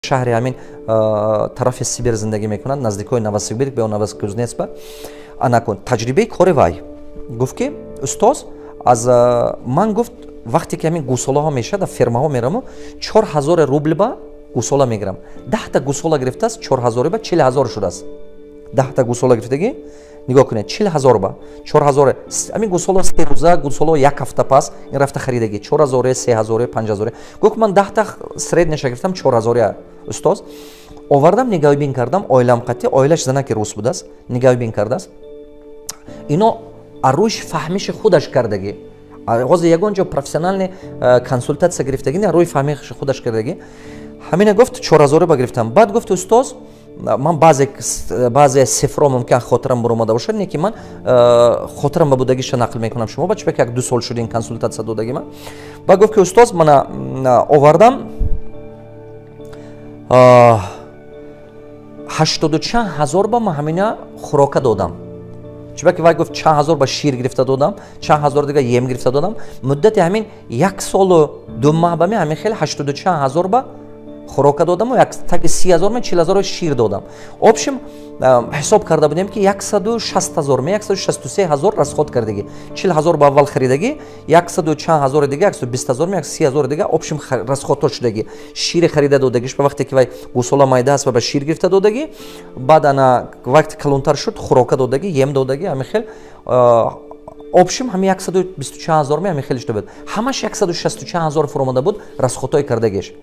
Шаҳри ҳамин тарафи Сибир зиндагӣ мекунад, наздикои Новосибирск ё Новокузнецк. Ба анакун таҷрибаи кори вай гуфт, ки устоз, аз ман гуфт, вақте ки ҳамин гусолаҳо мешавад, фермаҳо мераму 4000 рубл ба гусола мегирам. 10-та гусола гирифтааст, 4000 ба 40 000 шудааст. 10-та гусола гирифтагӣ, нигоҳ кунед, 40 000 ба 4000. Ҳамин гусола 3 рӯза, гусоло як ҳафта пас ин рафта харидагӣ, 4000, 3000, 5000. Гуфт, ман 10-та средний ша гирифтам, 4000, устоз, овардам, нигаҳбин кардам оилам қатӣ. Оилаш занаки рус будааст, нигаҳбин кардааст. Ино арӯш фаҳмиши худаш кардагӣ, ҳозир ягон ҷо профессиональный консультация гирифтагӣ не, рӯи фаҳмиши худаш кардагӣ. Ҳамина гуфт, 4000 ба гирифтам. Баъд гуфт, устоз, ман баъзе цифр о мумкин хотирам буромада бошад, не ки ман хотирам ба будагиша нақл мекунам шумо ба чипа, як 2 сол шуд ин консультация додаги ман. Баъд гуфт, ки устоз, мана овардам, ҳаштоду чанд ҳазор ба ман ҳамина хӯрока додам. Чиба ки вай гуфт, чанд ҳазор ба шир гирифта додам, чанд ҳазор дига ем гирифта додам. Муддати ҳамин як солу 2 маҳ ба ми ҳамин хеле ҳаштоду чанд ҳазор ба хӯрока додаму як таги 30 000 ме 40 000 шир додам. Общем, ҳисоб карда будем, ки 160 000 ме 163 000 расход кардагӣ. 40 000 ба аввал харидагӣ, яксаду чанд ҳазори дига, 120 000 ме 30 000 дига, общем, расход ҳо шудагӣ. Шири харида додагиш ба вақте ки вай гусола майда аст ва ба шир гирифта додагӣ. Баъд ана вақте калонтар шуд, хӯрока додагӣ, ем додагӣ. Ҳамин хел, общем, ҳами яксаду бисту чанд ҳазор ме ҳамин хеле шуда буд. Ҳамаш яксаду шасту чанд ҳазор фуромада буд расход ҳои кардагиш.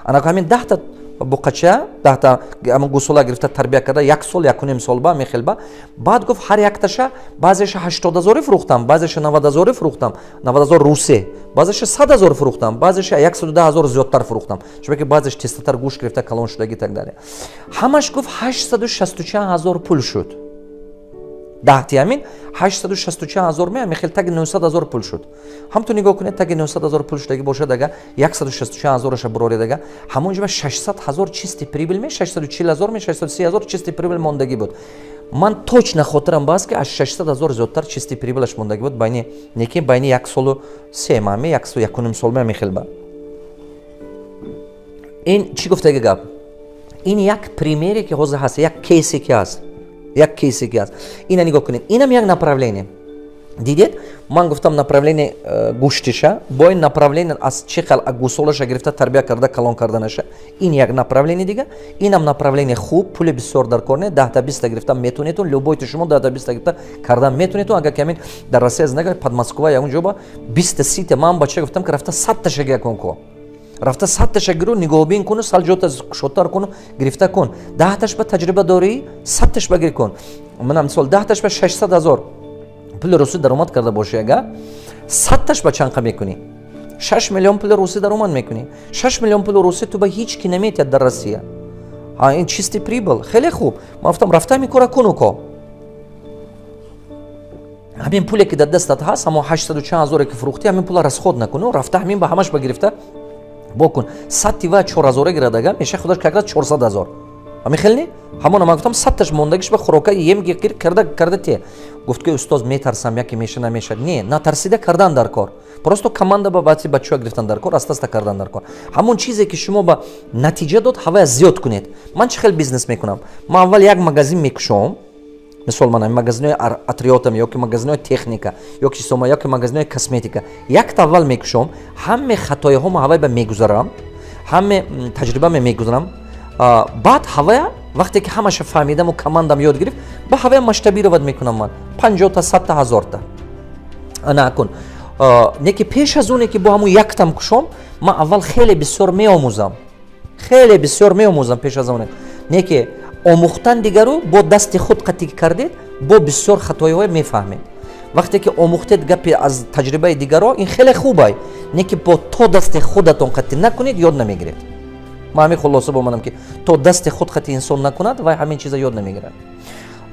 Ана ҳамин 10-та буқача, 10-та гусола гирифта тарбия карда, як сол, якуним сол ба мехел ба. Баъд гуфт, ҳар якташа баъзеша 80 ҳазорӣ фурӯхтам, баъзеша 90 ҳазорӣ фурӯхтам, 90 000 русе, баъзеша 100 000 фурӯхтам, баъзеша 110 000 зиёдтар фурӯхтам, чунки баъзеш тезтар гӯшт гирифта калон шудаги, так далее. Ҳамаш, гуфт, ҳаштсаду шасту чанд ҳазор пул шуд. 10-ти ҳамин ҳаштсаду шасту чанд ҳазор ме мехел таги 900 000 пул шуд. Ҳамту нигоҳ кунед, таги 900 000 пул шудаги бошад, ага яксаду шасту чанд ҳазораша буроред, ага ҳамон ҷоба 600 000 чистый прибыль ме 640 000 ме 630 000 чистый прибыль мондагӣ буд. Ман точно хотирам бааст, ки аз 600 000 зиёдтар чистый прибыль аш мондагӣ буд, байни неки байни як солу 3 маҳ ме як сол якуним сол ме мехел ба. Ин чӣ гуфтаги гап? Ин як пример е ки ҳозир ҳаст, як кейс е ки ҳаст, як кейс е ки ҳаст. Ина нигоҳ кунед, инам як направление. Дидед, ман гуфтам направление гӯштиша, бо ин направление аз чӣ хел гусолаша гирифта, тарбия карда, калон карданаша. Ин як направление дига. Инам направление хуб, пули бисёр дар кор не, 10-та, 20-та гирифта метонедтун. Любой ти шумо 10-та, 20-та гирифта кардан метонедтун. Агар ки ҳамин дар Россия зиндагӣ, Подмосква, ягон ҷо ба 20-та, 30-та, ман бача гуфтам, ки рафта 100-таша гиря кун, ко рафта 100-таша гиру, нигоҳбин куну, сал ҷота кушодтар куну, гирифта кун. 10-таш ба таҷриба дорӣ, 100-таш ба гир кун. Мана мисол, 10-таш ба 600 000 пули русӣ даромад карда бошӣ, ага 100-таш ба чанқа мекунӣ? 6 миллион пули русӣ даромад мекунӣ. 6 миллион пули русӣ ту ба ҳеҷ ки наметиҳад дар Россия. Ин чистый прибыль хеле хуб. Ман гуфтам, рафта ҳамин кора куну ко. Ҳамин пуле ки дар дастат ҳаст, ҳамон ҳаштсаду чанд ҳазоре ки фурӯхтӣ, ҳамин пула расход накуну, рафта ҳамин ба ҳамаш ба гирифта бокун. 100-ти ва 4000 гирад, ага меша худаш как раз 400 000. Ҳамин хел не? Ҳамона ман гуфтам, 100-таш мондагиш ба хӯрока, ем карда карда те. Гуфт, ки устоз, метарсам, яке меша, намешад. Не, натарсида кардан дар кор, просто команда ба баъзи бачаҳо гирифтан дар кор, аста аста кардан дар кор. Ҳамон чизе ки шумо ба натиҷа дод, ҳавая зиёд кунед. Ман чӣ хел бизнес мекунам? Ман аввал як магазин мекушом. Мисол, ман магазинои атриётам ёки магазинои техника, ёки чисома, ёки магазинои косметика, якта аввал мекушом, ҳаме хатоиҳомо ҳавай ба мегузарам, ҳаме таҷрибаме мегузарам. Баъд ҳавая вақте ки ҳамаша фаҳмидаму командам ёд гирифт, ба ҳавая масштабировать мекунам ман 50-та, 100-та, 1000-та. Ана акун не ки пеш аз оне ки бо ҳамун яктам кушом, ман аввал хеле бисёр меомӯзам, хеле бисёр меомӯзам пеш аз оне. Не ки омӯхтан дигару бо дасти худ қатӣ кардед, бо бисёр хатоиҳое мефаҳмед. Вақте ки омӯхтед гапи аз таҷрибаи дигаро, ин хеле хубай, не ки бо то дасти худатон қатӣ накунед, ёд намегиред. Ман ҳамин хулоса бомадам, ки то дасти худ қатӣ инсон накунад, вай ҳамин чиза ёд намегирад.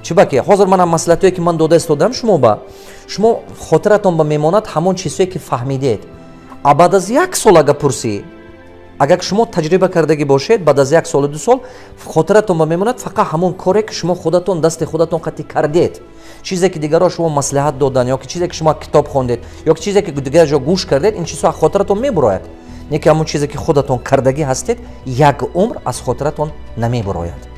Чиба ки ҳозир манам маслиҳатое ки ман дода истодам шумо ба шумо, хотиратон ба мемонад ҳамон чизҳое ки фаҳмидед. А баъд аз як сол ага пурсӣ, агар шумо таҷриба кардагӣ бошед, баъд аз як солу 2 сол хотиратон ба мемонад фақат ҳамон коре ки шумо худатон дасти худатон қатӣ кардед. Чизе ки дигарро шумо маслиҳат додан, ё ки чизе ки шумо китоб хондед, ё ки чизе ки дигар ҷо гӯш кардед, ин чизҳо хотиратон мебурояд. Не ки ҳамон чизе, ки худатон кардагӣ ҳастед, як умр аз хотиратон намебурояд.